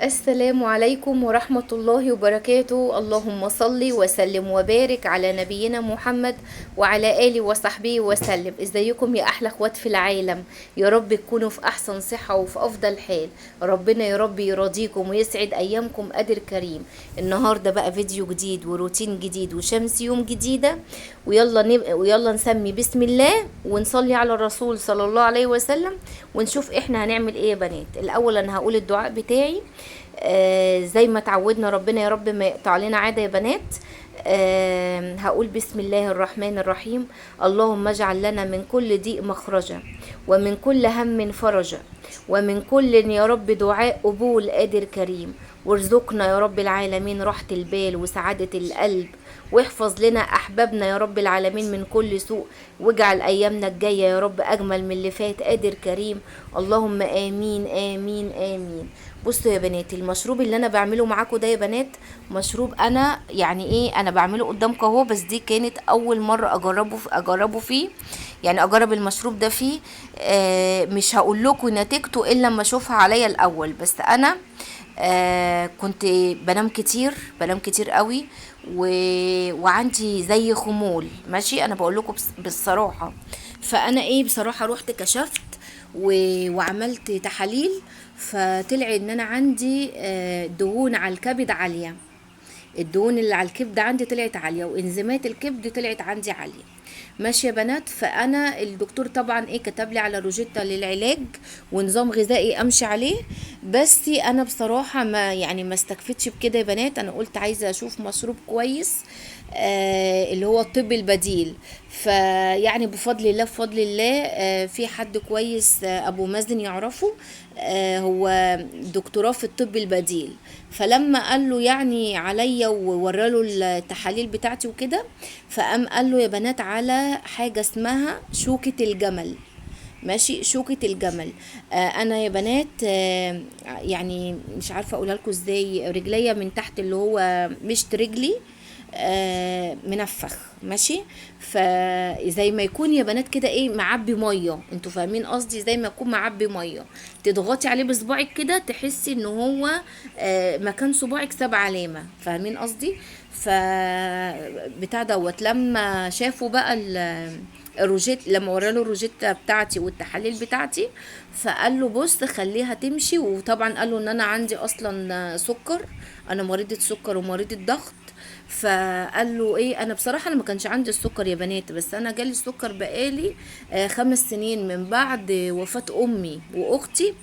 السلام عليكم ورحمة الله وبركاته. اللهم صل وسلم وبارك على نبينا محمد وعلى آله وصحبه وسلم. ازيكم يا أحلى اخوات في العالم؟ يا رب تكونوا في أحسن صحة وفي أفضل حال. ربنا يا رب يرضيكم ويسعد أيامكم قدر كريم. النهاردة بقى فيديو جديد وروتين جديد وشمس يوم جديدة، ويلا نسمي بسم الله ونصلي على الرسول صلى الله عليه وسلم ونشوف احنا هنعمل ايه يا بنات. الأول أنا هقول الدعاء بتاعي زي ما تعودنا، ربنا يا رب ما يقطع لنا عادة يا بنات. هقول بسم الله الرحمن الرحيم. اللهم اجعل لنا من كل ضيق مخرجا، ومن كل هم فرجا، ومن كل يا رب دعاء قبول قادر كريم. وارزقنا يا رب العالمين راحة البال وسعادة القلب، واحفظ لنا أحبابنا يا رب العالمين من كل سوء، واجعل أيامنا الجاية يا رب أجمل من اللي فات قادر كريم. اللهم آمين آمين آمين. بصوا يا بنات، المشروب اللي أنا بعمله معاكم ده يا بنات مشروب أنا يعني إيه، أنا بعمله قدامكم أهو، بس دي كانت أول مرة أجربه فيه، يعني أجرب المشروب ده فيه. مش هقول لكم نتيجته إلا لما أشوفها عليا الأول. بس أنا كنت بنام كتير، بنام كتير قوي، وعندي زي خمول، ماشي، انا بقول لكم بالصراحه. فانا ايه بصراحة روحت كشفت وعملت تحاليل، فطلع ان انا عندي دهون على الكبد عالية. الدهون اللي على الكبد عندي طلعت عالية، وانزيمات الكبد طلعت عندي عالية، ماشي يا بنات. فانا الدكتور طبعا ايه كتب لي على روجيتا للعلاج ونظام غذائي امشي عليه، بس انا بصراحة ما استكفتش بكده يا بنات. انا قلت عايزه اشوف مشروب كويس، اللي هو الطب البديل. فيعني بفضل الله بفضل الله، في حد كويس، ابو مازن يعرفه، هو دكتوراه في الطب البديل. فلما قال له يعني عليا ووراله التحاليل بتاعتي وكده، فقام قال له يا بنات على حاجة اسمها شوكة الجمل، ماشي، شوكة الجمل. انا يا بنات، يعني مش عارفة اقولها لكم ازاي، رجليا من تحت اللي هو مشت رجلي، منفخ، ماشي. فزي ما يكون يا بنات كده ايه معبي مية، انتوا فاهمين قصدي، زي ما يكون معبي مية، تضغطي عليه بصباعك كده تحسي ان هو، مكان صباعك ساب علامة، فاهمين قصدي. ف بتاع دوت لما شافوا بقى الروجيت، لما وراله الروجيتا بتاعتي والتحاليل بتاعتي، فقال له بص خليها تمشي. وطبعا قال له ان انا عندي اصلا سكر، انا مريضه سكر ومريضه ضغط. فقال له ايه، انا بصراحة انا ما كانش عندي السكر يا بنات، بس انا جالي السكر بقالي 5 سنين من بعد وفاه امي واختي،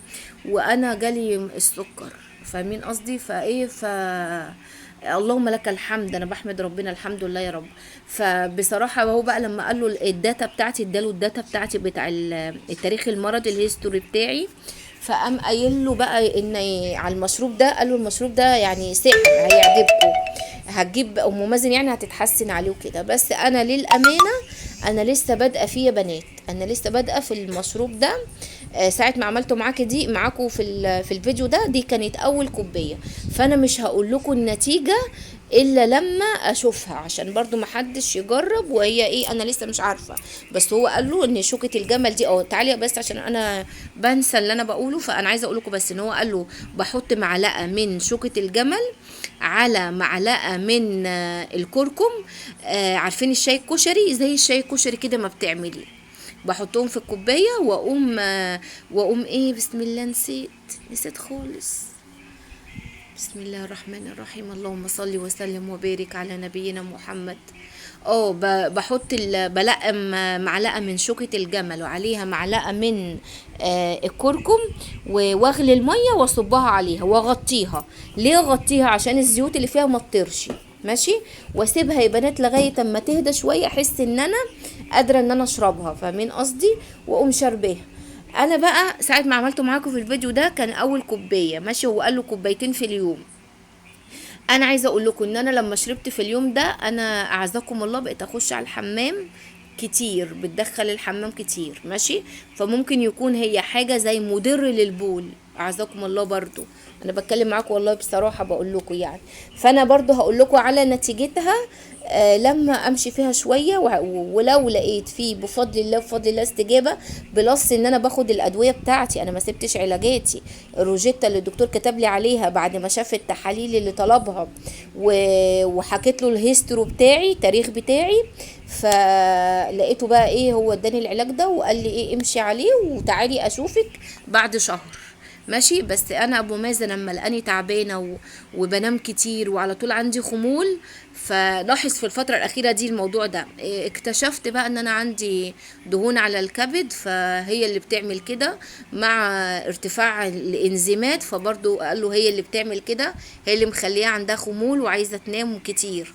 وانا جالي السكر، فاهمين قصدي. فايه ف اللهم لك الحمد، انا بحمد ربنا الحمد لله يا رب. فبصراحة هو بقى لما قال له ال data بتاعتي، اداله ال data بتاعتي بتاع التاريخ المرضي ال history بتاعي، فقام قايل له بقى ان على المشروب ده، قال له المشروب ده يعني سحر هيعجبكم، هتجيب ام مازن يعني هتتحسن عليه وكده. بس انا للامانة انا لسه بادئه فيه يا بنات، انا لسه بادئه في المشروب ده. ساعة ما عملته معاكي دي معاكم في الفيديو ده، دي كانت اول كوباية، فانا مش هقول لكم النتيجة الا لما اشوفها، عشان برضو ما حدش يجرب وهي ايه، انا لسه مش عارفه. بس هو قال له ان شوكه الجمل دي، تعالي بس عشان انا بنسى اللي انا بقوله، فانا عايزه اقول لكم بس ان هو قال له بحط معلقه من شوكه الجمل على معلقه من الكركم، عارفين الشاي الكشري، زي الشاي الكشري كده ما بتعمليه، بحطهم في الكوباية واقوم ايه، بسم الله نسيت خالص، بسم الله الرحمن الرحيم، اللهم صل وسلم وبارك على نبينا محمد. بحط بلقم معلقه من شوكه الجمل وعليها معلقه من الكركم، واغلي المية واصبها عليها واغطيها. ليه اغطيها؟ عشان الزيوت اللي فيها ما تطيرش، ماشي. واسيبها يا بنات لغاية اما تهدى شوية، احس ان انا قادرة ان انا اشربها، فاهمين قصدي، واقوم شرباها. انا بقى ساعة ما عملته معاكم في الفيديو ده كان اول كوباية، ماشي، هو قال له كوبايتين في اليوم. انا عايزه اقول لكم ان انا لما شربت في اليوم ده، انا اعزكم الله بقيت اخش على الحمام كتير، بتدخل الحمام كتير، ماشي. فممكن يكون هي حاجة زي مدر للبول، اعزكم الله. برضو انا بتكلم معاكم والله بصراحة، بقول لكم يعني. فانا برضو هقول لكم على نتيجتها لما امشي فيها شوية، ولو لقيت فيه بفضل الله بفضل الله استجابة، plus ان انا باخد الادوية بتاعتي، انا ما سبتش علاجاتي، الروجيتا اللي الدكتور كتب لي عليها بعد ما شاف التحاليل اللي طلبها وحكيت له ال history بتاعي، التاريخ بتاعي، فلقيته بقى ايه، هو اداني العلاج ده وقال لي ايه امشي عليه وتعالي اشوفك بعد شهر. ماشي. بس انا ابو مازن لما لقاني تعبانة وبنام كتير وعلى طول عندي خمول، فلاحظ في الفترة الاخيرة دي الموضوع ده، اكتشفت بقى ان انا عندي دهون على الكبد، فهي اللي بتعمل كده مع ارتفاع الانزيمات، فبرضو قال له هي اللي بتعمل كده، هي اللي مخليها عندها خمول وعايزه تنام كتير.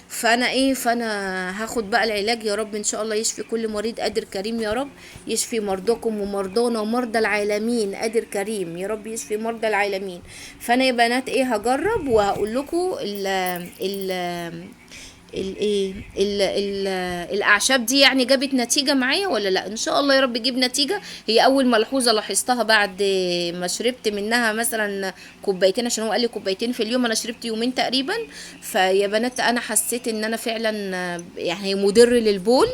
فانا ايه، فانا هاخد بقى العلاج. يا رب ان شاء الله يشفي كل مريض، قادر كريم يا رب يشفي مرضاكم ومرضانا ومرضى العالمين، قادر كريم يا رب يشفي مرضى العالمين. فانا يا بنات ايه، هجرب وهقول لكم ال ال الايه ال ال الاعشاب دي يعني جابت نتيجة معايا ولا لا. ان شاء الله يا رب تجيب نتيجة. هي اول ملحوظة لاحظتها بعد ما شربت منها مثلا كوبايتين، عشان هو قال لي كوبايتين في اليوم، انا شربت يومين تقريبا. فيا بنات انا حسيت ان انا فعلا يعني مدر للبول.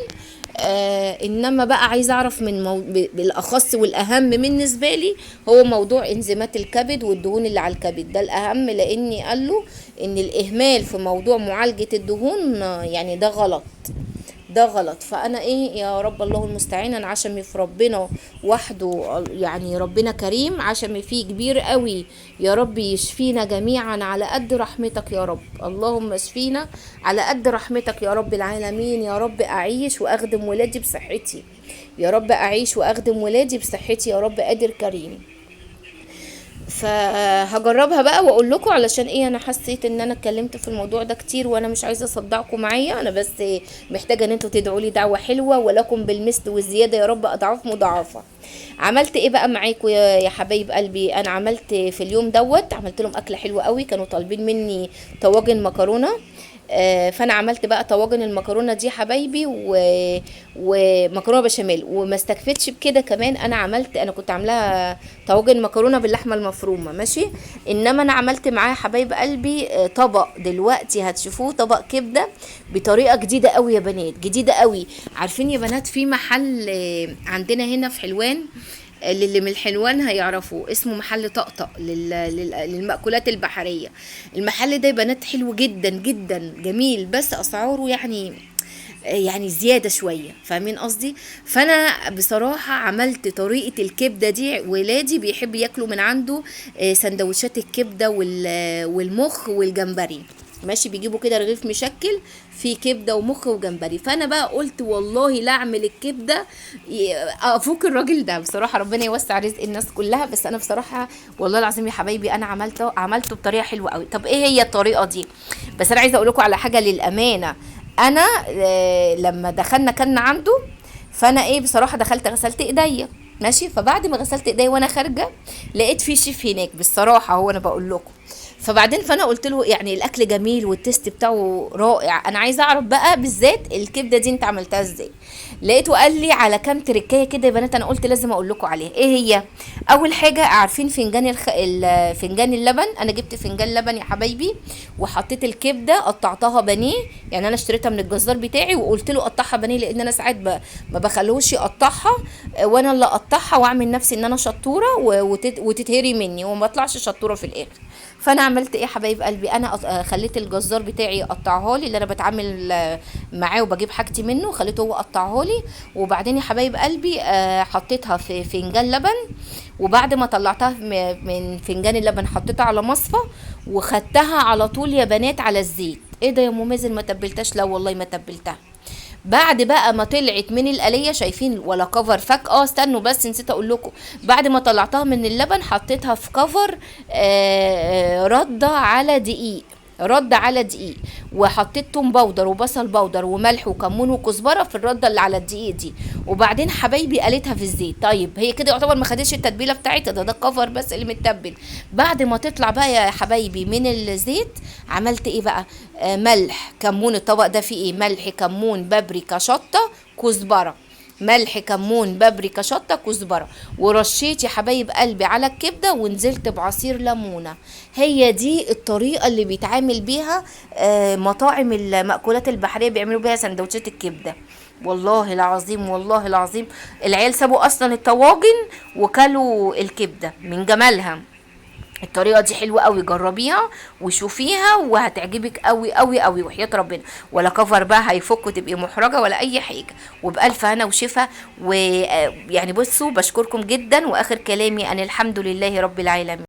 انما بقى عايزه اعرف من بالاخص والاهم بالنسبة لي هو موضوع انزيمات الكبد والدهون اللي على الكبد، ده الاهم، لاني قال له ان الاهمال في موضوع معالجة الدهون يعني ده غلط، ده غلط. فانا ايه يا رب الله المستعان، انا عشمي في ربنا وحده، يعني ربنا كريم، عشمي فيه كبير قوي. يا رب يشفينا جميعا على قد رحمتك يا رب، اللهم اشفينا على قد رحمتك يا رب العالمين. يا رب اعيش واخدم ولادي بصحتي، يا رب اعيش واخدم ولادي بصحتي يا رب، قادر كريم. فهجربها بقى واقول لكم، علشان ايه، انا حسيت ان انا اتكلمت في الموضوع ده كتير وانا مش عايزه اصدعكم معايا، انا بس محتاجه ان انتوا تدعوا لي دعوه حلوة، ولكم بالمثل والزيادة يا رب اضعاف مضاعفه. عملت ايه بقى معاكم يا حبايب قلبي؟ انا عملت في اليوم دوت، عملت لهم اكله حلوة قوي، كانوا طالبين مني طواجن مكرونه، فانا عملت بقى طواجن المكرونه دي حبايبي ومكرونه بشاميل. وما استكفتش بكده كمان، انا كنت عاملاها طواجن مكرونه باللحمه المفرومه، ماشي، انما انا عملت معاها حبايب قلبي طبق دلوقتي هتشوفوه، طبق كبده بطريقة جديدة قوي يا بنات، جديدة قوي. عارفين يا بنات في محل عندنا هنا في حلوان، اللي من الحلوان هيعرفوه، اسمه محل طقطق للمأكولات البحرية. المحل ده يا بنات حلو جدا جدا جميل، بس اسعاره يعني زيادة شوية، فاهمين قصدي؟ فانا بصراحة عملت طريقة الكبدة دي، ولادي بيحب ياكلوا من عنده سندوتشات الكبدة والمخ والجمبري، ماشي، بيجيبوا كده رغيف مشكل فيه كبده ومخ وجمبري. فانا بقى قلت والله لا اعمل الكبده افوق الراجل ده بصراحة، ربنا يوسع رزق الناس كلها. بس انا بصراحة والله العظيم يا حبايبي انا عملته بطريقة حلوة قوي. طب ايه هي الطريقة دي؟ بس انا عايزه اقول لكم على حاجة للامانة، انا لما دخلنا كان عنده، فانا ايه بصراحة دخلت غسلت ايديا، ماشي. فبعد ما غسلت ايديا وانا خارجه لقيت في شيف هناك، بالصراحه هو انا بقول لكم. فبعدين فانا قلت له يعني الاكل جميل وال taste بتاعه رائع، انا عايزه اعرف بقى بالذات الكبده دي انت عملتها ازاي. لقيته قال لي على كام تركايه كده يا بنات، انا قلت لازم اقول لكم عليها. ايه هي؟ اول حاجة، عارفين فنجان فنجان اللبن؟ انا جبت فنجان لبن يا حبايبي وحطيت الكبده قطعتها بانيه، يعني انا اشتريتها من الجزار بتاعي وقلت له قطعها بانيه، لان انا ساعات ما بخلوش يقطعها، وانا اللي اقطعها واعمل نفسي ان انا شطوره وتتهري مني وما اطلعش شطوره في الاخر. فانا عملت ايه يا حبايب قلبي؟ انا خليت الجزار بتاعي يقطعها لي، اللي انا بتعامل معاه وبجيب حاجتي منه، خليته هو قطعها لي. وبعدين يا حبايب قلبي حطيتها في فنجان لبن، وبعد ما طلعتها من فنجان اللبن حطيتها على مصفى وخدتها على طول يا بنات على الزيت. ايه ده يا ام مازن ما تبلتهاش؟ لا والله ما تبلتها. بعد بقى ما طلعت من القليه، شايفين ولا كفر فك؟ استنوا بس نسيت اقول لكم، بعد ما طلعتها من اللبن حطيتها في كفر رده على دقيق، رده على دقيق، وحطيت توم powder وبصل powder وملح وكمون وكزبره في الردة اللي على الدقيق دي. وبعدين حبايبي قليتها في الزيت. طيب هي كده يعتبر ما خدتش التتبيله بتاعتها، ده الكفر بس اللي متبل. بعد ما تطلع بقى يا حبايبي من الزيت عملت ايه بقى؟ ملح كمون، الطبق ده فيه ايه؟ ملح كمون بابريكا شطه كزبره. ملح كمون بابريكا شطه كزبره، ورشيت يا حبايب قلبي على الكبده، ونزلت بعصير ليمونه. هي دي الطريقة اللي بيتعامل بيها مطاعم المأكولات البحرية، بيعملوا بيها سندوتشات الكبده. والله العظيم والله العظيم العيال سابوا اصلا الطواجن وكلوا الكبده من جمالها. الطريقة دي حلوة قوي، جربيها وشوفيها وهتعجبك قوي قوي قوي وحياه ربنا. ولا كفر بقى هيفك وتبقي محرجه ولا اي حاجة. وبالف هنا وشفا. ويعني بصوا بشكركم جدا، واخر كلامي ان الحمد لله رب العالمين.